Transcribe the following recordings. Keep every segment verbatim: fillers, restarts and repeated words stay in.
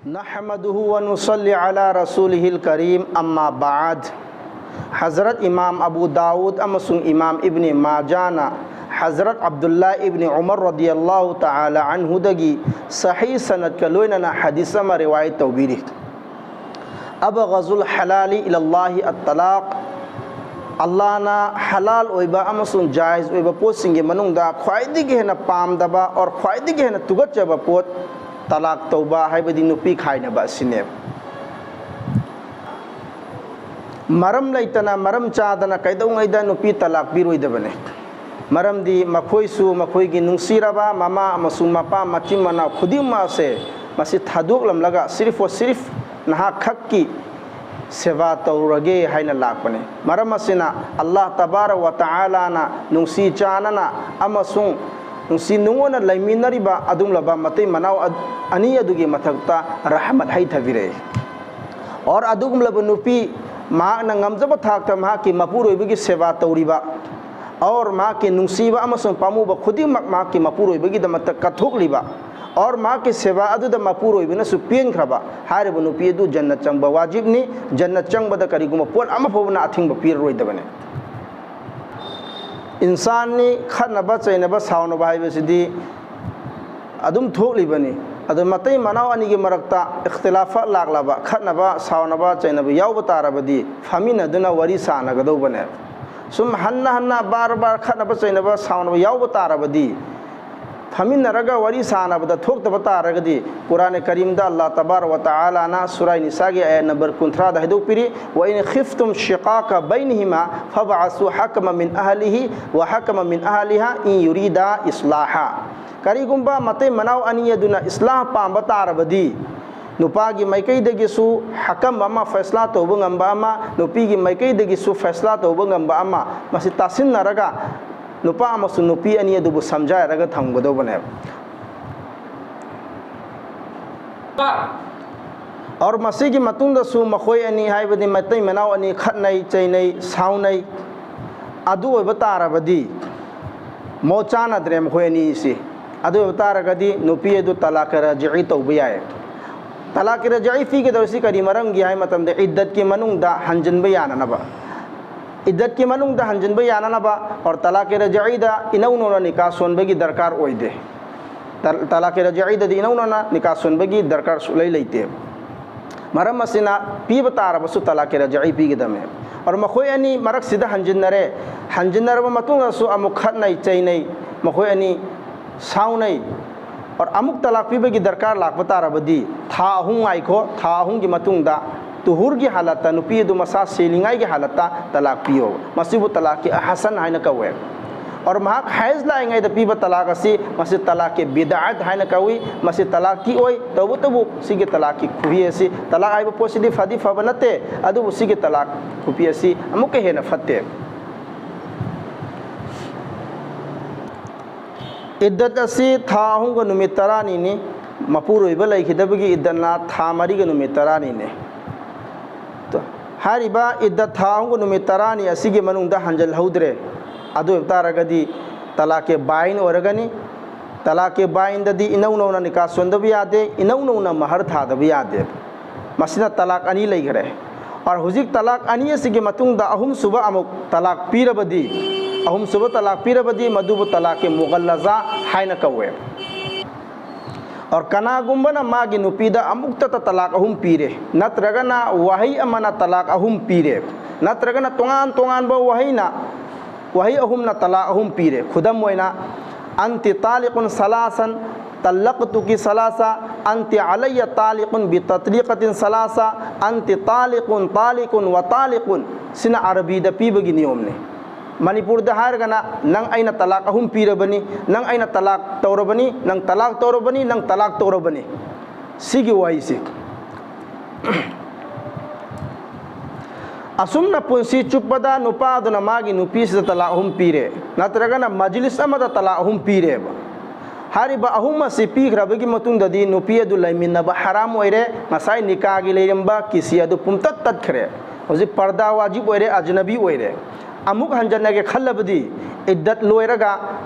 نحمده ونصلي على رسوله الكريم، أما بعد. Hazrat ꯏꯃꯥꯝ Abu ꯗꯥꯎꯗ ꯑꯃꯁꯨꯡ ꯏꯃꯥꯝ ꯏꯕꯅꯤ ꯃꯥꯖꯥꯅ ꯍꯖꯔꯠ ꯑꯕꯗꯨꯜꯂꯥ ꯏꯕꯅꯤ ꯎꯃꯔ ꯔꯗꯤꯌꯜꯂꯥꯍꯨ ꯇꯥꯂꯥ ꯑꯟꯍꯨꯗꯒꯤ ꯁꯍꯤ ꯁꯅꯗꯀ ꯂꯣꯏꯅꯅ ꯍꯗꯤꯁ ꯑꯃ ꯔꯤꯋꯥꯌꯠ ꯇꯧꯕꯤꯔꯤ. أبغض الحلال إلى الله الطلاق. ꯑꯜꯂꯥꯍꯅ ꯍꯂꯥꯜ ꯑꯣꯏꯕ ꯑꯃꯁꯨꯡ ꯖꯥꯏꯖ ꯑꯣꯏꯕ ꯄꯣꯠꯁꯤꯡꯒꯤ ꯃꯅꯨꯡꯗ ꯈ꯭ꯋꯥꯏꯗꯒꯤ ꯍꯦꯟꯅ ꯄꯥꯝꯗꯕ ꯑꯣꯔ ꯈ꯭ꯋꯥꯏꯗꯒꯤ ꯍꯦꯟꯅ ꯇꯨꯒꯠꯆꯕ ꯄꯣꯠ ꯇꯂꯥꯛ ꯇꯧꯕ, ꯍꯥꯏꯕꯗꯤ ꯅꯨꯄꯤ ꯈꯥꯏꯅꯕ ꯑꯁꯤꯅꯦꯕ. ꯃꯔꯝ ꯂꯩꯇꯅ, ꯃꯔꯝ ꯆꯥꯗꯅ ꯀꯩꯗꯧꯉꯩꯗ ꯅꯨꯄꯤ ꯇꯂꯥꯛ ꯄꯤꯔꯣꯏꯗꯕꯅꯤ. ꯃꯔꯝꯗꯤ ꯃꯈꯣꯏꯁꯨ ꯃꯈꯣꯏꯒꯤ ꯅꯨꯡꯁꯤꯔꯕ ꯃꯃꯥ ꯑꯃꯁꯨꯡ ꯃꯄꯥ, ꯃꯆꯤꯟ ꯃꯅꯥꯎ ꯈꯨꯗꯤꯡꯃꯛ ꯑꯁꯦ ꯃꯁꯤ ꯊꯥꯗꯣꯛꯂꯝꯂꯒ ꯁꯤꯔꯐ ꯑꯣ ꯁꯤꯔꯐ ꯅꯍꯥꯛꯈꯛꯀꯤ ꯁꯦꯕꯥ ꯇꯧꯔꯒꯦ ꯍꯥꯏꯅ ꯂꯥꯛꯄꯅꯤ. ꯃꯔꯝ ꯑꯁꯤꯅ, ꯑꯜꯂꯥꯍ ꯇꯕꯥꯔꯛ ꯋ ꯇꯥꯂꯥꯅ ꯅꯨꯡꯁꯤ ꯆꯥꯟꯅꯅ ꯑꯃꯁꯨꯡ ꯅꯨꯡꯁꯤ ꯅꯨꯡꯉꯣꯟꯅ ꯂꯩꯃꯤꯟꯅꯔꯤꯕ ꯑꯗꯨꯒꯨꯝꯂꯕ ꯃꯇꯩ ꯃꯅꯥꯎ ꯑ-, ꯑꯅꯤ ꯑꯗꯨꯒꯤ ꯃꯊꯛꯇ ꯔꯍꯃꯠ ꯍꯩꯊꯕꯤꯔꯛꯏ. ꯑꯣꯔ ꯑꯗꯨꯒꯨꯝꯂꯕ ꯅꯨꯄꯤ, ꯃꯍꯥꯛꯅ ꯉꯝꯖꯕ ꯊꯥꯛꯇ ꯃꯍꯥꯛꯀꯤ ꯃꯄꯨꯔꯣꯏꯕꯒꯤ ꯁꯦꯕꯥ ꯇꯧꯔꯤꯕ, ꯑꯣꯔ ꯃꯍꯥꯛꯀꯤ ꯅꯨꯡꯁꯤꯕ ꯑꯃꯁꯨꯡ ꯄꯥꯝꯃꯨꯕ ꯈꯨꯗꯤꯡꯃꯛ ꯃꯍꯥꯛꯀꯤ ꯃꯄꯨꯔꯣꯏꯕꯒꯤꯗꯃꯛꯇ ꯀꯠꯊꯣꯛꯂꯤꯕ, ꯑꯣꯔ ꯃꯍꯥꯛꯀꯤ ꯁꯦꯕꯥ ꯑꯗꯨꯗ ꯃꯄꯨꯔꯣꯏꯕꯅꯁꯨ ꯄꯦꯟꯈ꯭ꯔꯕ, ꯍꯥꯏꯔꯤꯕ ꯅꯨꯄꯤ ꯑꯗꯨ ꯖꯟꯅꯠ ꯆꯪꯕ ꯋꯥꯖꯤꯕꯅꯤ. ꯖꯟꯅꯠ ꯆꯪꯕꯗ ꯀꯔꯤꯒꯨꯝꯕ ꯄꯣꯠ ꯑꯃ ꯐꯥꯎꯕꯅ ꯑꯊꯤꯡꯕ ꯄꯤꯔꯔꯣꯏꯗꯕꯅꯤ. ꯏꯟꯁꯥꯟꯅꯤ, ꯈꯠꯅꯕ ꯆꯩꯅꯕ ꯁꯥꯎꯅꯕ ꯍꯥꯏꯕꯁꯤꯗꯤ ꯑꯗꯨꯝ ꯊꯣꯛꯂꯤꯕꯅꯤ. ꯑꯗꯨ ꯃꯇꯩ ꯃꯅꯥꯎ ꯑꯅꯤꯒꯤ ꯃꯔꯛꯇ ꯏꯈꯇꯤꯂꯥꯐ ꯂꯥꯛꯂꯕ, ꯈꯠꯅꯕ, ꯁꯥꯎꯅꯕ, ꯆꯩꯅꯕ ꯌꯥꯎꯕ ꯇꯥꯔꯕꯗꯤ ꯐꯝꯃꯤꯟꯅꯗꯨꯅ ꯋꯥꯔꯤ ꯁꯥꯟꯅꯒꯗꯧꯕꯅꯦ. ꯁꯨꯝ ꯍꯟꯅ ꯍꯟꯅ ꯕꯥꯔ ꯕꯥꯔ ꯈꯠꯅꯕ ꯆꯩꯅꯕ ꯁꯥꯎꯅꯕ ꯌꯥꯎꯕ ꯇꯥꯔꯕꯗꯤ, ꯐꯝꯃꯤꯟꯅꯔꯒ ꯋꯥꯔꯤ ꯁꯥꯟꯅꯕꯗ ꯊꯣꯛꯇꯕ ꯇꯥꯔꯒꯗꯤ, ꯀꯨꯔꯥꯟ ꯀꯔꯤꯝꯗ ꯑꯜꯂꯥꯍ ꯇꯕꯥꯔꯛ ꯋ ꯇꯥꯂꯥꯅ ꯁꯨꯔꯥ ꯅꯤꯁꯥꯒꯤ ꯑꯥꯌꯠ ꯅꯝꯕꯔ ꯀꯨꯟꯊ꯭ꯔꯥꯗ ꯍꯥꯏꯗꯣꯛꯄꯤꯔꯤ, وإن خفتم شقاق بينهما فابعثوا حكما من أهله وحكما من أهلها إن يريدا إصلاحا. ꯀꯔꯤꯒꯨꯝꯕ ꯃꯇꯩ ꯃꯅꯥꯎ ꯑꯅꯤ ꯑꯗꯨꯅ ꯏꯁꯂꯥꯍ ꯄꯥꯝꯕ ꯇꯥꯔꯕꯗꯤ, ꯅꯨꯄꯥꯒꯤ ꯃꯥꯏꯀꯩꯗꯒꯤꯁꯨ ꯍꯀꯝ ꯑꯃ, ꯐꯩꯁꯂꯥ ꯇꯧꯕ ꯉꯝꯕ ꯑꯃ, ꯅꯨꯄꯤꯒꯤ ꯃꯥꯏꯀꯩꯗꯒꯤꯁꯨ ꯐꯩꯁꯂꯥ ꯇꯧꯕ ꯉꯝꯕ ꯑꯃ, ꯃꯁꯤ ꯇꯥꯁꯤꯟꯅꯔꯒ ꯅꯨꯄꯥ ꯑꯃꯁꯨꯡ ꯅꯨꯄꯤ ꯑꯅꯤ ꯑꯗꯨꯕꯨ ꯁꯝꯖꯥꯏꯔꯒ ꯊꯝꯒꯗꯧꯕꯅꯦꯕ. ꯑꯣꯔ ꯃꯁꯤꯒꯤ ꯃꯇꯨꯡꯗꯁꯨ ꯃꯈꯣꯏ ꯑꯅꯤ, ꯍꯥꯏꯕꯗꯤ ꯃꯇꯩ ꯃꯅꯥꯎ ꯑꯅꯤ, ꯈꯠꯅꯩ ꯆꯩꯅꯩ ꯁꯥꯎꯅꯩ, ꯑꯗꯨ ꯑꯣꯏꯕ ꯇꯥꯔꯕꯗꯤ, ꯃꯣꯠ ꯆꯥꯟꯅꯗ꯭ꯔꯦ ꯃꯈꯣꯏ ꯑꯅꯤꯁꯤ, ꯑꯗꯨ ꯑꯣꯏꯕ ꯇꯥꯔꯒꯗꯤ ꯅꯨꯄꯤ ꯑꯗꯨ ꯇꯂꯥꯛ ꯔꯥꯖꯤꯏ ꯇꯧꯕ ꯌꯥꯏ. ꯇꯂꯥꯛꯀꯤ ꯔꯖꯥꯏ ꯄꯤꯒꯗꯧꯔꯤꯁꯤ ꯀꯔꯤ ꯃꯔꯝꯒꯤ ꯍꯥꯏ ꯃꯇꯝꯗ, ꯏꯗꯠꯀꯤ ꯃꯅꯨꯡꯗ ꯍꯟꯖꯤꯟꯕ ꯌꯥꯅꯅꯕ꯫ ꯏꯗꯠꯀꯤ ꯃꯅꯨꯡꯗ ꯍꯟꯖꯤꯟꯕ ꯌꯥꯅꯅꯕ, ꯑꯣꯔ ꯇꯂꯥꯛꯀꯤ ꯔꯖꯥꯏꯗ ꯏꯅꯧ ꯅꯧꯅ ꯅꯤꯀꯥ ꯁꯣꯟꯕꯒꯤ ꯗꯔꯀꯥꯔ ꯑꯣꯏꯗꯦ꯫ ꯇ-, ꯇꯂꯥꯛꯀꯤ ꯔꯖꯥꯏꯗꯗꯤ ꯏꯅꯧ ꯅꯧꯅ ꯅꯤꯀꯥ ꯁꯣꯟꯕꯒꯤ ꯗꯔꯀꯥꯔ ꯁꯨꯛꯂꯩ ꯂꯩꯇꯦ꯫ ꯃꯔꯝ ꯑꯁꯤꯅ, ꯄꯤꯕ ꯇꯥꯔꯕꯁꯨ ꯇꯂꯥꯛꯀꯤ ꯔꯖꯥꯏ ꯄꯤꯒꯗꯕꯅꯦ꯫ ꯑꯣꯔ ꯃꯈꯣꯏ ꯑꯅꯤ ꯃꯔꯛꯁꯤꯗ ꯍꯟꯖꯤꯟꯅꯔꯦ, ꯍꯟꯖꯤꯟꯅꯔꯕ ꯃꯇꯨꯡꯗꯁꯨ ꯑꯃꯨꯛ ꯈꯠꯅꯩ ꯆꯩꯅꯩ, ꯃꯈꯣꯏ ꯑꯅꯤ ꯁꯥꯎꯅꯩ, ꯑꯣꯔ ꯑꯃꯨꯛ ꯇꯂꯥꯛ ꯄꯤꯕꯒꯤ ꯗꯔꯀꯥꯔ ꯂꯥꯛꯄ ꯇꯥꯔꯕꯗꯤ, ꯊꯥ ꯑꯍꯨꯝ ꯉꯥꯏꯈꯣ, ꯊꯥ ꯑꯍꯨꯝꯒꯤ ꯃꯇꯨꯡꯗ ꯇꯨꯍꯨꯔꯒꯤ ꯍꯥꯂꯠꯇ, ꯅꯨꯄꯤ ꯑꯗꯨ ꯃꯁꯥ ꯁꯦꯜꯂꯤꯉꯩꯒꯤ ꯍꯥꯂꯠꯇ ꯇꯂꯥꯛ ꯄꯤꯌꯣ꯫ ꯃꯁꯤꯕꯨ ꯇꯂꯥꯛꯀꯤ ꯑꯍꯁꯟ ꯍꯥꯏꯅ ꯀꯧꯋꯦ꯫ ꯑꯣꯔ ꯃꯍꯥꯛ ꯍꯥꯏꯖ ꯂꯥꯛꯏꯉꯩꯗ ꯄꯤꯕ ꯇꯂꯥꯛ ꯑꯁꯤ, ꯃꯁꯤ ꯇꯂꯥꯛꯀꯤ ꯕꯤꯗꯑꯠ ꯍꯥꯏꯅ ꯀꯧꯏ꯫ ꯃꯁꯤ ꯇꯂꯥꯛꯇꯤ ꯑꯣꯏ, ꯇꯧꯕꯇꯕꯨ ꯁꯤꯒꯤ ꯇꯂꯥꯛꯀꯤ ꯈꯨꯍꯤ ꯑꯁꯤ, ꯇꯂꯥꯛ ꯍꯥꯏꯕ ꯄꯣꯠꯁꯤꯗꯤ ꯐꯗꯤ ꯐꯕ ꯅꯠꯇꯦ, ꯑꯗꯨꯕꯨ ꯁꯤꯒꯤ ꯇꯂꯥꯛ ꯈꯨꯍꯤ ꯑꯁꯤ ꯑꯃꯨꯛꯀ ꯍꯦꯟꯅ ꯐꯠꯇꯦ꯫ ꯏꯗꯠ ꯑꯁꯤ ꯊꯥ ꯑꯍꯨꯝꯒ ꯅꯨꯃꯤꯠ ꯇꯔꯥꯅꯤꯅꯤ꯫ ꯃꯄꯨꯔꯣꯏꯕ ꯂꯩꯈꯤꯗꯕꯒꯤ ꯏꯗꯠꯅ ꯊꯥ ꯃꯔꯤꯒ ꯅꯨꯃꯤꯠ ꯇꯔꯥꯅꯤꯅꯤ꯫ ꯍꯥꯏꯔꯤꯕ ꯏꯗꯠ ꯊꯥ ꯑꯍꯨꯝꯒ ꯅꯨꯃꯤꯠ ꯇꯔꯥꯅꯤ ꯑꯁꯤꯒꯤ ꯃꯅꯨꯡꯗ ꯍꯟꯖꯤꯜꯍꯧꯗ꯭ꯔꯦ, ꯑꯗꯨ ꯑꯣꯏꯕ ꯇꯥꯔꯒꯗꯤ ꯇꯂꯥꯛꯀꯤ ꯕꯥꯏꯟ ꯑꯣꯏꯔꯒꯅꯤ꯫ ꯇꯂꯥꯛꯀꯤ ꯕꯥꯏꯟꯗꯗꯤ ꯏꯅꯧ ꯅꯧꯅ ꯅꯤꯀꯥ ꯁꯣꯟꯗꯕ ꯌꯥꯗꯦ, ꯏꯅꯧ ꯅꯧꯅ ꯃꯍꯔ ꯊꯥꯗꯕ ꯌꯥꯗꯦ꯫ ꯃꯁꯤꯅ ꯇꯂꯥꯛ ꯑꯅꯤ ꯂꯩꯈꯔꯦ꯫ ꯑꯣꯔ ꯍꯧꯖꯤꯛ ꯇꯂꯥꯛ ꯑꯅꯤ ꯑꯁꯤꯒꯤ ꯃꯇꯨꯡꯗ ꯑꯍꯨꯝꯁꯨꯕ ꯑꯃꯨꯛ ꯇꯂꯥꯛ ꯄꯤꯔꯕꯗꯤ, ꯑꯍꯨꯝꯁꯨꯕ ꯇꯂꯥꯛ ꯄꯤꯔꯕꯗꯤ ꯃꯗꯨꯕꯨ ꯇꯂꯥꯛꯀꯤ ꯃꯨꯒꯜꯂꯖꯥ ꯍꯥꯏꯅ ꯀꯧꯋꯦ꯫ ꯑꯣꯔ ꯀꯅꯥꯒꯨꯝꯕꯅ ꯃꯥꯒꯤ ꯅꯨꯄꯤꯗ ꯑꯃꯨꯛꯇꯗ ꯇꯂꯥꯛ ꯑꯍꯨꯝ ꯄꯤꯔꯦ, ꯅꯠꯇ꯭ꯔꯒꯅ ꯋꯥꯍꯩ ꯑꯃꯅ ꯇꯂꯥꯛ ꯑꯍꯨꯝ ꯄꯤꯔꯦ, ꯅꯠꯇ꯭ꯔꯒꯅ ꯇꯣꯉꯥꯟ ꯇꯣꯉꯥꯟꯕ ꯋꯥꯍꯩꯅ, ꯋꯥꯍꯩ ꯑꯍꯨꯝꯅ ꯇꯂꯥꯛ ꯑꯍꯨꯝ ꯄꯤꯔꯦ꯫ ꯈꯨꯗꯝ ꯑꯣꯏꯅ, "ꯑꯟꯇꯤ ꯇꯥꯂꯤꯀꯨꯟ ꯁꯂꯥꯁꯟ, ꯇꯜꯂꯛꯇꯨꯀꯤ ꯁꯂꯥꯁꯥ, ꯑꯟꯇꯤ ꯑꯂꯩꯌ ꯇꯥꯂꯤꯀꯨꯟ ꯕꯤ ꯇꯠꯂꯤꯀꯇꯤꯟ ꯁꯂꯥꯁꯥ, ꯑꯟꯇꯤ ꯇꯥꯂꯤꯀꯨꯟ, ꯇꯥꯂꯤꯀꯨꯟ ꯋ ꯇꯥꯂꯤꯀꯨꯟ"꯫ ꯁꯤꯅ ꯑꯔꯕꯤꯗ ꯄꯤꯕꯒꯤ ꯅꯤꯌꯣꯝꯅꯤ꯫ ꯃꯅꯤꯄꯨꯔꯗ ꯍꯥꯏꯔꯒꯅ, "ꯅꯪ ꯑꯩꯅ ꯇꯂꯥꯛ ꯑꯍꯨꯝ ꯄꯤꯔꯕꯅꯤ, ꯅꯪ ꯑꯩꯅ ꯇꯂꯥꯛ ꯇꯧꯔꯕꯅꯤ, ꯅꯪ ꯇꯂꯥꯛ ꯇꯧꯔꯕꯅꯤ, ꯅꯪ ꯇꯂꯥꯛ ꯇꯧꯔꯕꯅꯤ"꯫ ꯁꯤꯒꯤ ꯋꯥꯍꯩꯁꯤ꯫ ꯑꯁꯨꯝꯅ ꯄꯨꯟꯁꯤ ꯆꯨꯞꯄꯗ ꯅꯨꯄꯥꯗꯨꯅ ꯃꯥꯒꯤ ꯅꯨꯄꯤꯁꯤꯗ ꯇꯂꯥꯛ ꯑꯍꯨꯝ ꯄꯤꯔꯦ, ꯅꯠꯇ꯭ꯔꯒꯅ ꯃꯖꯂꯤꯁ ꯑꯃꯗ ꯇꯂꯥꯛ ꯑꯍꯨꯝ ꯄꯤꯔꯦꯕ꯫ ꯍꯥꯏꯔꯤꯕ ꯑꯍꯨꯝ ꯑꯁꯤ ꯄꯤꯈ꯭ꯔꯕꯒꯤ ꯃꯇꯨꯡꯗꯗꯤ ꯅꯨꯄꯤ ꯑꯗꯨ ꯂꯩꯃꯤꯟꯅꯕ ꯍꯔꯥꯝ ꯑꯣꯏꯔꯦ, ꯉꯁꯥꯏ ꯅꯤꯀꯥꯒꯤ ꯂꯩꯔꯝꯕ ꯀꯤꯁꯤ ꯑꯗꯨ ꯄꯨꯝꯇꯠ ꯇꯠꯈ꯭ꯔꯦ꯫ ꯍꯧꯖꯤꯛ ꯄꯔꯗꯥ ꯋꯥꯖꯤꯕ ꯑꯣꯏꯔꯦ, ꯑꯖꯅꯕꯤ ꯑꯣꯏꯔꯦ꯫ ꯑꯃꯨꯛ ꯍꯟꯖꯟꯅꯒꯦ ꯈꯜꯂꯕꯗꯤ, ꯏꯗꯠ ꯂꯣꯏꯔꯒ,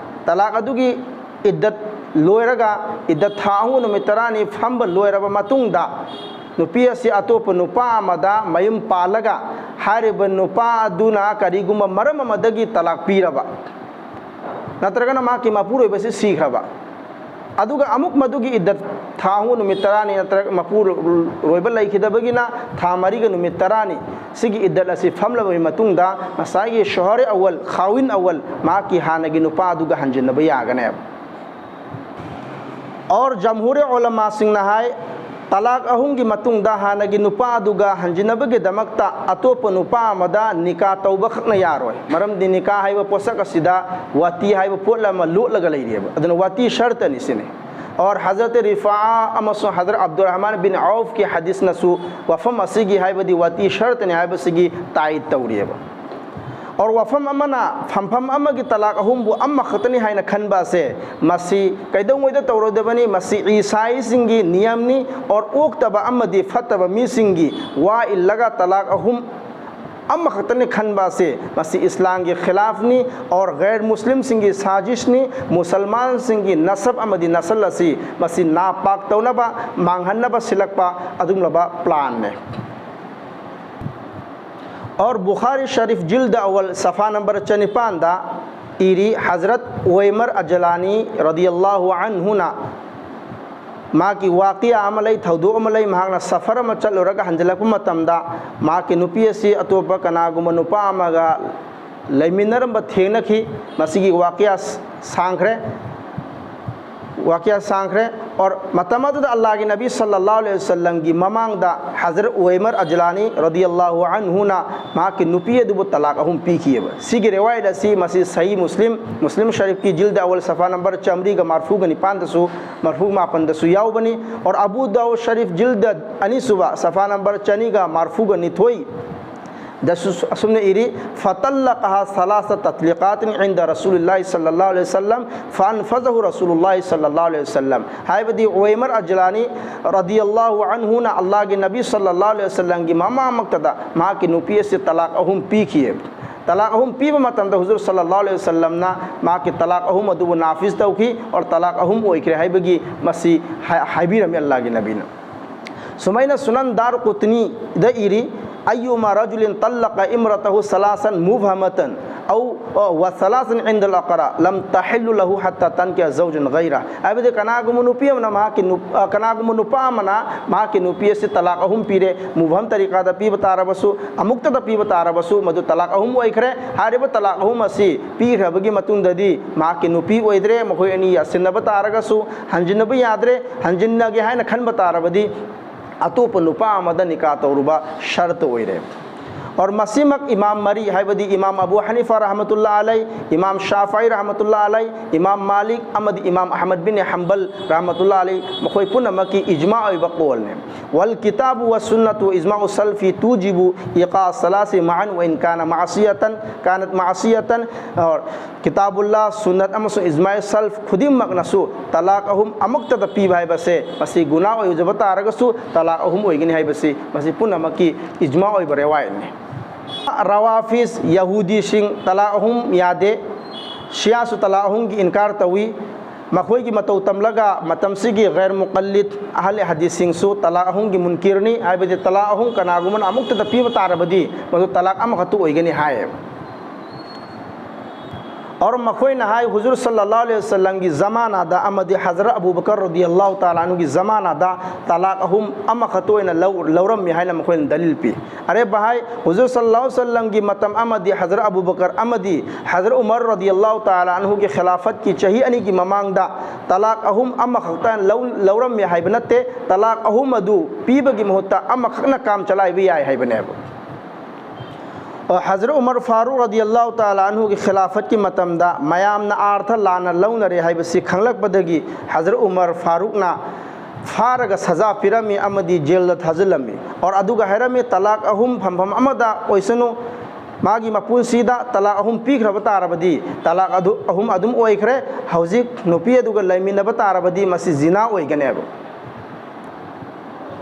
ꯇꯂꯥꯛ ꯑꯗꯨꯒꯤ ꯏꯗꯠ ꯂꯣꯏꯔꯒ, ꯏꯗꯠ ꯊꯥ ꯑꯍꯨꯝ ꯅꯨꯃꯤꯠ ꯇꯔꯥꯅꯤ ꯐꯝꯕ ꯂꯣꯏꯔꯕ ꯃꯇꯨꯡꯗ, ꯅꯨꯄꯤ ꯑꯁꯤ ꯑꯇꯣꯞꯄ ꯅꯨꯄꯥ ꯑꯃꯗ ꯃꯌꯨꯝ ꯄꯥꯜꯂꯒ, ꯍꯥꯏꯔꯤꯕ ꯅꯨꯄꯥ ꯑꯗꯨꯅ ꯀꯔꯤꯒꯨꯝꯕ ꯃꯔꯝ ꯑꯃꯗꯒꯤ ꯇꯂꯥꯛ ꯄꯤꯔꯕ, ꯅꯠꯇ꯭ꯔꯒꯅ ꯃꯍꯥꯛꯀꯤ ꯃꯄꯨꯔꯣꯏꯕꯁꯤ ꯁꯤꯈ꯭ꯔꯕ, ꯑꯗꯨꯒ ꯑꯃꯨꯛ ꯃꯗꯨꯒꯤ ꯏꯗꯠ ꯊꯥ ꯑꯍꯨꯝ ꯅꯨꯃꯤꯠ ꯇꯔꯥꯅꯤ ꯅꯠꯇ꯭ꯔꯒ ꯃꯄꯨꯔꯣꯏꯕ ꯂꯩꯈꯤꯗꯕꯒꯤꯅ ꯊꯥ ꯃꯔꯤꯒ ꯅꯨꯃꯤꯠ ꯇꯔꯥꯅꯤ, ꯁꯤꯒꯤ ꯏꯗꯠ ꯑꯁꯤ ꯐꯝꯂꯕꯒꯤ ꯃꯇꯨꯡꯗ ꯉꯁꯥꯏꯒꯤ ꯁꯣꯍꯔ ꯑꯋꯜ, ꯈꯥꯋꯤꯟ ꯑꯋꯜ, ꯃꯍꯥꯛꯀꯤ ꯍꯥꯟꯅꯒꯤ ꯅꯨꯄꯥ ꯑꯗꯨꯒ ꯍꯟꯖꯤꯟꯅꯕ ꯌꯥꯒꯅꯦꯕ꯫ ꯑꯣꯔ ꯖꯝꯍꯨꯔꯤ ꯎꯂꯃꯥꯁꯤꯡꯅ ꯍꯥꯏ, ꯇꯂꯥꯛ ꯑꯍꯨꯝꯒꯤ ꯃꯇꯨꯡꯗ ꯍꯥꯟꯅꯒꯤ ꯅꯨꯄꯥ ꯑꯗꯨꯒ ꯍꯟꯖꯤꯟꯅꯕꯒꯤꯗꯃꯛꯇ ꯑꯇꯣꯞꯄ ꯅꯨꯄꯥ ꯑꯃꯗ ꯅꯤꯀꯥ ꯇꯧꯕꯈꯛꯅ ꯌꯥꯔꯣꯏ꯫ ꯃꯔꯝꯗꯤ ꯅꯤꯀꯥ ꯍꯥꯏꯕ ꯄꯣꯠꯁꯛ ꯑꯁꯤꯗ ꯋꯥꯇꯤ ꯍꯥꯏꯕ ꯄꯣꯠ ꯑꯃ ꯂꯣꯠꯂꯒ ꯂꯩꯔꯤꯑꯕ꯫ ꯑꯗꯨꯅ ꯋꯥꯇꯤ ꯁꯔꯇꯅꯤ ꯁꯤꯅꯤ꯫ ꯑꯣꯔ ꯍꯖꯔꯠ ꯔꯤꯐꯥ ꯑꯃꯁꯨꯡ ꯍꯖꯔꯠ ꯑꯕꯗꯨꯔꯔꯍꯃꯥꯟ ꯕꯤꯟ ꯑꯧꯐꯀꯤ ꯍꯗꯤꯁꯅꯁꯨ ꯋꯥꯐꯝ ꯑꯁꯤꯒꯤ, ꯍꯥꯏꯕꯗꯤ ꯋꯥꯇꯤ ꯁꯔꯇꯅꯤ ꯍꯥꯏꯕꯁꯤꯒꯤ ꯇꯥꯏꯠ ꯇꯧꯔꯤꯑꯕ꯫ ꯑꯣꯔ ꯋꯥꯐꯝ ꯑꯃꯅ ꯐꯝꯐꯝ ꯑꯃꯒꯤ ꯇꯂꯥꯛ ꯑꯍꯨꯝꯕꯨ ꯑꯃꯈꯛꯇꯅꯤ ꯍꯥꯏꯅ ꯈꯟꯕ ꯑꯁꯦ, ꯃꯁꯤ ꯀꯩꯗꯧꯉꯩꯗ ꯇꯧꯔꯣꯏꯗꯕꯅꯤ? ꯃꯁꯤ ꯏꯁꯥꯏꯁꯤꯡꯒꯤ ꯅꯤꯌꯝꯅꯤ꯫ ꯑꯣꯔ ꯑꯣꯛꯇꯕ ꯑꯃꯗꯤ ꯐꯠꯇꯕ ꯃꯤꯁꯤꯡꯒꯤ ꯋꯥ ꯏꯜꯂꯒ ꯇꯂꯥꯛ ꯑꯍꯨꯝ ꯑꯃꯈꯛꯇꯅꯤ ꯈꯟꯕ ꯑꯁꯦ, ꯃꯁꯤ ꯏꯁꯂꯥꯝꯒꯤ ꯈꯤꯂꯥꯐꯅꯤ꯫ ꯑꯣꯔ ꯒꯩꯔ ꯃꯨꯁꯂꯤꯝꯁꯤꯡꯒꯤ ꯁꯥꯖꯤꯁꯅꯤ꯫ ꯃꯨꯁꯜꯃꯥꯟꯁꯤꯡꯒꯤ ꯅꯁꯕ ꯑꯃꯗꯤ ꯅꯁꯜ ꯑꯁꯤ ꯃꯁꯤ ꯅꯥꯄꯥꯛ ꯇꯧꯅꯕ, ꯃꯥꯡꯍꯟꯅꯕ ꯁꯤꯜꯂꯛꯄ ꯑꯗꯨꯒꯨꯝꯂꯕ ꯄ꯭ꯂꯥꯟꯅꯦ꯫ ꯑꯣꯔ ꯕꯨꯈꯥꯔꯤ ꯁꯔꯤꯐ ꯖꯤꯜꯗ ꯑꯋꯜ ꯁꯐꯥ ꯅꯝꯕꯔ ꯆꯅꯤꯄꯥꯟꯗ ꯏꯔꯤ, ꯍꯖꯔꯠ ꯎꯋꯩꯃꯔ ꯑꯖꯂꯥꯅꯤ ꯔꯗꯤꯌꯜꯂꯥꯍꯨ ꯑꯟꯍꯨꯅ ꯃꯍꯥꯛꯀꯤ ꯋꯥꯀꯤꯌꯥ ꯑꯃ ꯂꯩ, ꯊꯧꯗꯣꯛ ꯑꯃ ꯂꯩ꯫ ꯃꯍꯥꯛꯅ ꯁꯐꯔ ꯑꯃ ꯆꯠꯂꯨꯔꯒ ꯍꯟꯖꯤꯜꯂꯛꯄ ꯃꯇꯝꯗ ꯃꯍꯥꯛꯀꯤ ꯅꯨꯄꯤ ꯑꯁꯤ ꯑꯇꯣꯞꯄ ꯀꯅꯥꯒꯨꯝꯕ ꯅꯨꯄꯥ ꯑꯃꯒ ꯂꯩꯃꯤꯟꯅꯔꯝꯕ ꯊꯦꯡꯅꯈꯤ꯫ ꯃꯁꯤꯒꯤ ꯋꯥꯀꯤꯌꯥ ꯁꯥꯡꯈ꯭ꯔꯦ꯫ ꯋꯥꯀꯤꯌꯥ ꯁꯥꯡꯈ꯭ꯔꯦ꯫ ꯑꯣꯔ ꯃꯇꯝ ꯑꯗꯨꯗ ꯑꯜꯂꯥꯍꯒꯤ ꯅꯕꯤ ꯁꯜꯂꯜꯂꯥꯍꯨ ꯑꯂꯩꯍꯤ ꯋꯁꯜꯂꯝꯒꯤ ꯃꯃꯥꯡꯗ ꯍꯖꯔꯠ ꯎꯋꯩꯃꯔ ꯑꯖꯂꯥꯅꯤ ꯔꯗꯤꯌꯜꯂꯥꯍꯨ ꯑꯟꯍꯨꯅ ꯃꯍꯥꯛꯀꯤ ꯅꯨꯄꯤ ꯑꯗꯨꯕꯨ ꯇꯂꯥꯛ ꯑꯍꯨꯝ ꯄꯤꯈꯤꯑꯕ꯫ ꯁꯤꯒꯤ ꯔꯦꯋꯥꯌꯠ ꯑꯁꯤ, ꯃꯁꯤ ꯁꯍꯤ ꯃꯨꯁꯂꯤꯝ, ꯃꯨꯁꯂꯤꯝ ꯁꯔꯤꯐꯀꯤ ꯖꯤꯜꯗ ꯑꯋꯜ ꯁꯐꯥ ꯅꯝꯕꯔ ꯆꯥꯃꯔꯤꯒ ꯃꯔꯐꯨꯒ ꯅꯤꯄꯥꯟꯗꯁꯨ, ꯃꯔꯐꯨ ꯃꯥꯄꯟꯗꯁꯨ ꯌꯥꯎꯕꯅꯤ꯫ ꯑꯣꯔ ꯑꯕꯨ ꯗꯥꯎꯗ ꯁꯔꯤꯐ ꯖꯤꯜꯗ ꯑꯅꯤꯁꯨꯕ ꯁꯐꯥ ꯅꯝꯕꯔ ꯆꯅꯤꯒ ꯃꯔꯐꯨꯒ ꯅꯤꯊꯣꯏ ꯗꯁꯨ ꯑꯁꯨꯝꯅ ꯏꯔꯤ, "فتطلقها ثلاث تطليقات عند رسول الله صلى الله عليه وسلم فأنفذه رسول الله صلى الله عليه وسلم"꯫ ꯍꯥꯏꯕꯗꯤ ꯎꯋꯩꯃꯔ ꯑꯖꯂꯥꯅꯤ ꯔꯗꯤꯌꯜꯂꯥꯍꯨ ꯑꯟꯍꯨꯅ ꯑꯜꯂꯥꯍꯒꯤ ꯅꯕꯤ ꯁꯜꯂꯜꯂꯥꯍꯨ ꯑꯂꯩꯍꯤ ꯋꯁꯜꯂꯝꯒꯤ ꯃꯃꯥꯡꯃꯛꯇꯗ ꯃꯍꯥꯛꯀꯤ ꯅꯨꯄꯤ ꯑꯁꯤ ꯇꯂꯥꯛ ꯑꯍꯨꯝ ꯄꯤꯈꯤ꯫ ꯇꯂꯥꯛ ꯑꯍꯨꯝ ꯄꯤꯕ ꯃꯇꯝꯗ ꯍꯨꯖꯨꯔ ꯁꯜꯂꯜꯂꯥꯍꯨ ꯑꯂꯩꯍꯤ ꯋꯁꯜꯂꯝꯅ ꯃꯍꯥꯛꯀꯤ ꯇꯂꯥꯛ ꯑꯍꯨꯝ ꯑꯗꯨꯕꯨ ꯅꯥꯐꯤꯖ ꯇꯧꯈꯤ, ꯑꯣꯔ ꯇꯂꯥꯛ ꯑꯍꯨꯝ ꯑꯣꯏꯈ꯭ꯔꯦ ꯍꯥꯏꯕꯒꯤ ꯃꯁꯤ ꯍꯥꯏ-, ꯍꯥꯏꯕꯤꯔꯝꯃꯤ ꯑꯜꯂꯥꯍꯒꯤ ꯅꯕꯤꯅ꯫ ꯁꯨꯃꯥꯏꯅ ꯁꯨꯅꯟ ꯗꯥꯔ ꯀꯨꯇꯅꯤꯗ ꯏꯔꯤ, "ꯑꯌꯨꯃ ꯔꯖꯨꯂꯤꯟ ꯇꯜꯂꯀ ꯏꯝꯔꯇꯍꯨ ꯁꯂꯥꯁꯟ ꯃꯨꯕꯍꯃꯇꯟ ꯑꯧ, ꯑ, ꯋ ꯁꯂꯥꯁꯟ ꯏꯟꯗꯜ ꯑꯀꯔꯥ ꯂꯝ ꯇꯍꯤꯜꯂꯨ ꯂꯍꯨ ꯍꯠꯇ ꯇꯟꯀꯤꯍ ꯖꯧꯖꯟ ꯒꯩꯔ"꯫ ꯍꯥꯏꯕꯗꯤ ꯀꯅꯥꯒꯨꯝꯕ ꯅꯨꯄꯤ ꯑꯃꯅ ꯃꯍꯥꯛꯀꯤ ꯅꯨꯞ-, ꯑ, ꯀꯅꯥꯒꯨꯝꯕ ꯅꯨꯄꯥ ꯑꯃꯅ ꯃꯍꯥꯛꯀꯤ ꯅꯨꯄꯤ ꯑꯁꯤ ꯇꯂꯥꯛ ꯑꯍꯨꯝ ꯄꯤꯔꯦ, ꯃꯨꯕꯍꯝ ꯇꯔꯤꯀꯥꯗ ꯄꯤꯕ ꯇꯥꯔꯕꯁꯨ, ꯑꯃꯨꯛꯇꯗ ꯄꯤꯕ ꯇꯥꯔꯕꯁꯨ, ꯃꯗꯨ ꯇꯂꯥꯛ ꯑꯍꯨꯝ ꯑꯣꯏꯈ꯭ꯔꯦ꯫ ꯍꯥꯏꯔꯤꯕ ꯇꯂꯥꯛ ꯑꯍꯨꯝ ꯑꯁꯤ ꯄꯤꯈ꯭ꯔꯕꯒꯤ ꯃꯇꯨꯡꯗꯗꯤ ꯃꯍꯥꯛꯀꯤ ꯅꯨꯄꯤ ꯑꯣꯏꯗ꯭ꯔꯦ, ꯃꯈꯣꯏ ꯑꯅꯤ ꯌꯥꯁꯤꯟꯅꯕ ꯇꯥꯔꯒꯁꯨ ꯍꯟꯖꯤꯟꯅꯕ ꯌꯥꯗ꯭ꯔꯦ꯫ ꯍꯟꯖꯤꯟꯅꯒꯦ ꯍꯥꯏꯅ ꯈꯟꯕ ꯇꯥꯔꯕꯗꯤ ꯑꯇꯣꯞꯄ ꯅꯨꯄꯥ ꯑꯃꯗ ꯅꯤꯀꯥ ꯇꯧꯔꯨꯕ ꯁꯔꯇ ꯑꯣꯏꯔꯦ꯫ ꯑꯣꯔ ꯃꯁꯤꯃꯛ ꯏꯃꯥꯝ ꯃꯔꯤ, ꯍꯥꯏꯕꯗꯤ ꯏꯃꯥꯝ ꯑꯕꯨ ꯍꯅꯤꯐꯥ ꯔꯍꯃꯇꯨꯜꯂꯥ ꯑꯂꯩ, ꯏꯃꯥꯝ ꯁꯥꯐꯥꯏ ꯔꯍꯃꯇꯨꯜꯂꯥ ꯑꯂꯩ, ꯏꯃꯥꯝ ꯃꯥꯂꯤꯛ ꯑꯃꯗꯤ ꯏꯃꯥꯝ ꯑꯍꯃꯗ ꯕꯤꯟ ꯍꯝꯕꯜ ꯔꯍꯃꯇꯨꯜꯂꯥ ꯑꯂꯩ, ꯃꯈꯣꯏ ꯄꯨꯝꯅꯃꯛꯀꯤ ꯏꯖꯃꯥ ꯑꯣꯏꯕ ꯀꯣꯜꯅꯦ꯫ "ꯋꯜ ꯀꯤꯇꯥꯕꯨ ꯋ ꯁꯨꯟꯅꯇꯨ ꯏꯖꯃꯥꯎ ꯁꯜꯐꯤ ꯇꯨꯖꯤꯕꯨ ꯏꯀꯥ ꯁꯂꯥꯁꯤ ꯃꯥꯟ ꯋ ꯏꯟ ꯀꯥꯅ ꯃꯥꯁꯤꯌꯇꯟ, ꯀꯥꯅꯠ ꯃꯥꯁꯤꯌꯇꯟ", ꯑꯣꯔ ꯀꯤꯇꯥꯕꯨꯜꯂꯥ, ꯁꯨꯟꯅꯠ ꯑꯃꯁꯨꯡ ꯏꯖꯃꯥꯏ ꯁꯜꯐ ꯈꯨꯗꯤꯡꯃꯛꯅꯁꯨ ꯇꯂꯥꯛ ꯑꯍꯨꯝ ꯑꯃꯨꯛꯇꯗ ꯄꯤꯕ ꯍꯥꯏꯕꯁꯦ ꯃꯁꯤ ꯒꯨꯅꯥ ꯑꯣꯏꯖꯕ ꯇꯥꯔꯒꯁꯨ ꯇꯂꯥꯛ ꯑꯍꯨꯝ ꯑꯣꯏꯒꯅꯤ ꯍꯥꯏꯕꯁꯤ ꯃꯁꯤ ꯄꯨꯝꯅꯃꯛꯀꯤ ꯏꯖꯃꯥ ꯑꯣꯏꯕ ꯔꯦꯋꯥꯌꯠꯅꯤ꯫ ꯔꯋꯥꯐꯤꯖ, ꯌꯍꯨꯗꯤꯁꯤꯡ ꯇꯂꯥꯛ ꯑꯍꯨꯝ ꯌꯥꯗꯦ꯫ ꯁꯤꯌꯥꯁꯨ ꯇꯂꯥꯛ ꯑꯍꯨꯝꯒꯤ ꯏꯟꯀꯥꯔ ꯇꯧꯏ꯫ ꯃꯈꯣꯏꯒꯤ ꯃꯇꯧ ꯇꯝꯂꯒ ꯃꯇꯝꯁꯤꯒꯤ ꯒꯩꯔ ꯃꯨꯀꯜꯂꯤꯗ ꯑꯍꯜ ꯍꯗꯤꯁꯁꯤꯡꯁꯨ ꯇꯂꯥꯛ ꯑꯍꯨꯝꯒꯤ ꯃꯨꯟꯀꯤꯔꯅꯤ, ꯍꯥꯏꯕꯗꯤ ꯇꯂꯥꯛ ꯑꯍꯨꯝ ꯀꯅꯥꯒꯨꯝꯕꯅ ꯑꯃꯨꯛꯇꯗ ꯄꯤꯕ ꯇꯥꯔꯕꯗꯤ ꯃꯗꯨ ꯇꯂꯥꯛ ꯑꯃꯈꯛꯇ ꯑꯣꯏꯒꯅꯤ ꯍꯥꯏꯌꯦꯕ꯫ ꯑꯣꯔ ꯃꯈꯣꯏꯅ ꯍꯥꯏ, ꯍꯨꯖꯨꯔ ꯁꯜꯂꯜꯂꯥꯍꯨ ꯑꯂꯩꯍꯤ ꯋꯁꯜꯂꯝꯒꯤ ꯖꯃꯥꯅꯥꯗ ꯑꯃꯗꯤ ꯍꯖꯔꯠ ꯑꯕꯨ ꯕꯀꯔ ꯔꯗꯤꯌꯜꯂꯥꯍꯨ ꯇꯥꯂꯥ ꯑꯟꯍꯨꯒꯤ ꯖꯃꯥꯅꯥꯗ ꯇꯂꯥꯛ ꯑꯍꯨꯝ ꯑꯃꯈꯛꯇ ꯑꯣꯏꯅ ꯂꯧ-, ꯂꯧꯔꯝꯃꯤ ꯍꯥꯏꯅ ꯃꯈꯣꯏꯅ ꯗꯂꯤꯜ ꯄꯤ꯫ ꯑꯔꯦ ꯚꯥꯏ, ꯍꯨꯖꯨꯔ ꯁꯜꯂꯜꯂꯥꯍꯨ ꯑꯂꯩꯍꯤ ꯋꯁꯜꯂꯝꯒꯤ ꯃꯇꯝ ꯑꯃꯗꯤ ꯍꯖꯔꯠ ꯑꯕꯨ ꯕꯀꯔ ꯑꯃꯗꯤ ꯍꯖꯔꯠ ꯎꯃꯔ ꯔꯗꯤꯌꯜꯂꯥꯍꯨ ꯇꯥꯂꯥ ꯑꯟꯍꯨꯒꯤ ꯈꯤꯂꯥꯐꯠꯀꯤ ꯆꯍꯤ ꯑꯅꯤꯒꯤ ꯃꯃꯥꯡꯗ ꯇꯂꯥꯛ ꯑꯍꯨꯝ ꯑꯃꯈꯛꯇ ꯂꯧ-, ꯂꯧꯔꯝꯃꯤ ꯍꯥꯏꯕ ꯅꯠꯇꯦ꯫ ꯇꯂꯥꯛ ꯑꯍꯨꯝ ꯑꯗꯨ ꯄꯤꯕꯒꯤ ꯃꯍꯨꯠꯇ ꯑꯃꯈꯛꯅ ꯀꯥꯝ ꯆꯂꯥꯏꯕ ꯌꯥꯏ ꯍꯥꯏꯕꯅꯦꯕ꯫ ꯑ, ꯍꯖꯔꯠ ꯎꯃꯔ ꯐꯥꯔꯨꯛ ꯔꯗꯤꯌꯜꯂꯥꯍꯨ ꯇꯥꯂꯥ ꯑꯟꯍꯨꯒꯤ ꯈꯤꯂꯥꯐꯠꯀꯤ ꯃꯇꯝꯗ ꯃꯌꯥꯝꯅ ꯑꯥꯔꯊ ꯂꯥꯟꯅ ꯂꯧꯅꯔꯦ ꯍꯥꯏꯕꯁꯤ ꯈꯪꯂꯛꯄꯗꯒꯤ ꯍꯖꯔꯠ ꯎꯃꯔ ꯐꯥꯔꯨꯛꯅ ꯐꯥꯔꯒ ꯁꯖꯥ ꯄꯤꯔꯝꯃꯤ ꯑꯃꯗꯤ ꯖꯦꯜꯗ ꯊꯥꯖꯤꯜꯂꯝꯃꯤ꯫ ꯑꯣꯔ ꯑꯗꯨꯒ ꯍꯥꯏꯔꯝꯃꯤ, "ꯇꯂꯥꯛ ꯑꯍꯨꯝ ꯐꯝꯐꯝ ꯑꯃꯗ ꯑꯣꯏꯁꯅꯨ, ꯃꯥꯒꯤ ꯃꯄꯨꯟꯁꯤꯗ ꯇꯂꯥꯛ ꯑꯍꯨꯝ ꯄꯤꯈ꯭ꯔꯕ ꯇꯥꯔꯕꯗꯤ ꯇꯂꯥꯛ ꯑꯗꯨ ꯑꯍꯨꯝ ꯑꯗꯨꯝ ꯑꯣꯏꯈ꯭ꯔꯦ, ꯍꯧꯖꯤꯛ ꯅꯨꯄꯤ ꯑꯗꯨꯒ ꯂꯩꯃꯤꯟꯅꯕ ꯇꯥꯔꯕꯗꯤ ꯃꯁꯤ ꯖꯤꯅꯥ ꯑꯣꯏꯒꯅꯦꯕ"꯫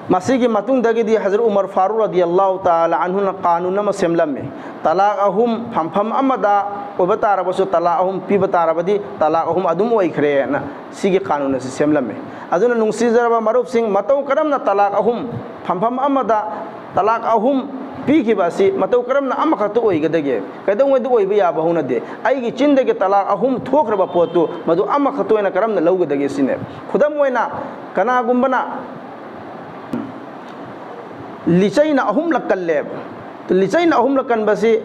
ꯃꯁꯤꯒꯤ ꯃꯇꯨꯡꯗꯒꯤꯗꯤ ꯍꯖꯔꯠ ꯎꯃꯔ ꯐꯥꯔꯨꯛ ꯔꯗꯤꯌꯜꯂꯥꯍꯨ ꯇꯥꯂꯥ ꯑꯟꯍꯨꯅ ꯀꯥꯅꯨꯟ ꯑꯃ ꯁꯦꯝꯂꯝꯃꯤ꯫ ꯇꯂꯥꯛ ꯑꯍꯨꯝ ꯐꯝꯐꯝ ꯑꯃꯗ ꯑꯣꯏꯕ ꯇꯥꯔꯕꯁꯨ, ꯇꯂꯥꯛ ꯑꯍꯨꯝ ꯄꯤꯕ ꯇꯥꯔꯕꯗꯤ ꯇꯂꯥꯛ ꯑꯍꯨꯝ ꯑꯗꯨꯝ ꯑꯣꯏꯈ꯭ꯔꯦꯅ ꯁꯤꯒꯤ ꯀꯥꯅꯨꯟ ꯑꯁꯤ ꯁꯦꯝꯂꯝꯃꯦ꯫ ꯑꯗꯨꯅ ꯅꯨꯡꯁꯤꯖꯔꯕ ꯃꯔꯨꯞꯁꯤꯡ, ꯃꯇꯧ ꯀꯔꯝꯅ ꯇꯂꯥꯛ ꯑꯍꯨꯝ ꯐꯝꯐꯝ ꯑꯃꯗ ꯇꯂꯥꯛ ꯑꯍꯨꯝ ꯄꯤꯈꯤꯕ ꯑꯁꯤ ꯃꯇꯧ ꯀꯔꯝꯅ ꯑꯃꯈꯛꯇ ꯑꯣꯏꯒꯗꯒꯦ? ꯀꯩꯗꯧꯉꯩꯗ ꯑꯣꯏꯕ ꯌꯥꯕ ꯍꯧꯅꯗꯦ꯫ ꯑꯩꯒꯤ ꯆꯤꯟꯗꯒꯤ ꯇꯂꯥꯛ ꯑꯍꯨꯝ ꯊꯣꯛꯈ꯭ꯔꯕ ꯄꯣꯠꯇꯨ ꯃꯗꯨ ꯑꯃꯈꯛꯇ ꯑꯣꯏꯅ ꯀꯔꯝꯅ ꯂꯧꯒꯗꯒꯦ ꯁꯤꯅꯦ꯫ ꯈꯨꯗꯝ ꯑꯣꯏꯅ, ꯀꯅꯥꯒꯨꯝꯕꯅ ꯂꯤꯆꯩꯅ ꯑꯍꯨꯝꯂꯛ ꯀꯜꯂꯦꯕ꯫ ꯂꯤꯆꯩꯅ ꯑꯍꯨꯝꯂꯛ ꯀꯟꯕꯁꯤ,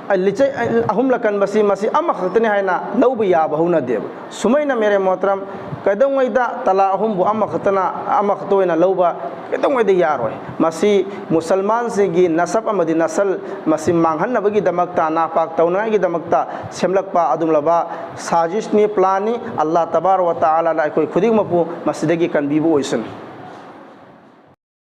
ꯑ, ꯂꯤꯆꯩ, ꯑ, ꯑꯍꯨꯝꯂꯛ ꯀꯟꯕꯁꯤ ꯃꯁꯤ ꯑꯃꯈꯛꯇꯅꯤ ꯍꯥꯏꯅ ꯂꯧꯕ ꯌꯥꯕ ꯍꯧꯅꯗꯦꯕ꯫ ꯁꯨꯃꯥꯏꯅ ꯃꯦꯔꯦ ꯃꯣꯍꯇꯔꯝ, ꯀꯩꯗꯧꯉꯩꯗ ꯇꯂꯥꯛ ꯑꯍꯨꯝꯕꯨ ꯑꯃꯈꯛꯇꯅ, ꯑꯃꯈꯛꯇ ꯑꯣꯏꯅ ꯂꯧꯕ ꯀꯩꯗꯧꯉꯩꯗ ꯌꯥꯔꯣꯏ꯫ ꯃꯁꯤ ꯃꯨꯁꯜꯃꯥꯟꯁꯤꯡꯒꯤ ꯅꯁꯕ ꯑꯃꯗꯤ ꯅꯁꯜ ꯃꯁꯤ ꯃꯥꯡꯍꯟꯅꯕꯒꯤꯗꯃꯛꯇ, ꯅꯥꯄꯥꯛ ꯇꯧꯅꯉꯥꯏꯒꯤꯗꯃꯛꯇ ꯁꯦꯝꯂꯛꯄ ꯑꯗꯨꯒꯨꯝꯂꯕ ꯁꯥꯖꯤꯁꯅꯤ, ꯄ꯭ꯂꯥꯟꯅꯤ꯫ ꯑꯜꯂꯥꯍ ꯇꯕꯥꯔꯛ ꯋ ꯇꯥꯂꯥꯅ ꯑꯩꯈꯣꯏ ꯈꯨꯗꯤꯡꯃꯛꯄꯨ ꯃꯁꯤꯗꯒꯤ ꯀꯟꯕꯤꯕ ꯑꯣꯏꯁꯅꯨ꯫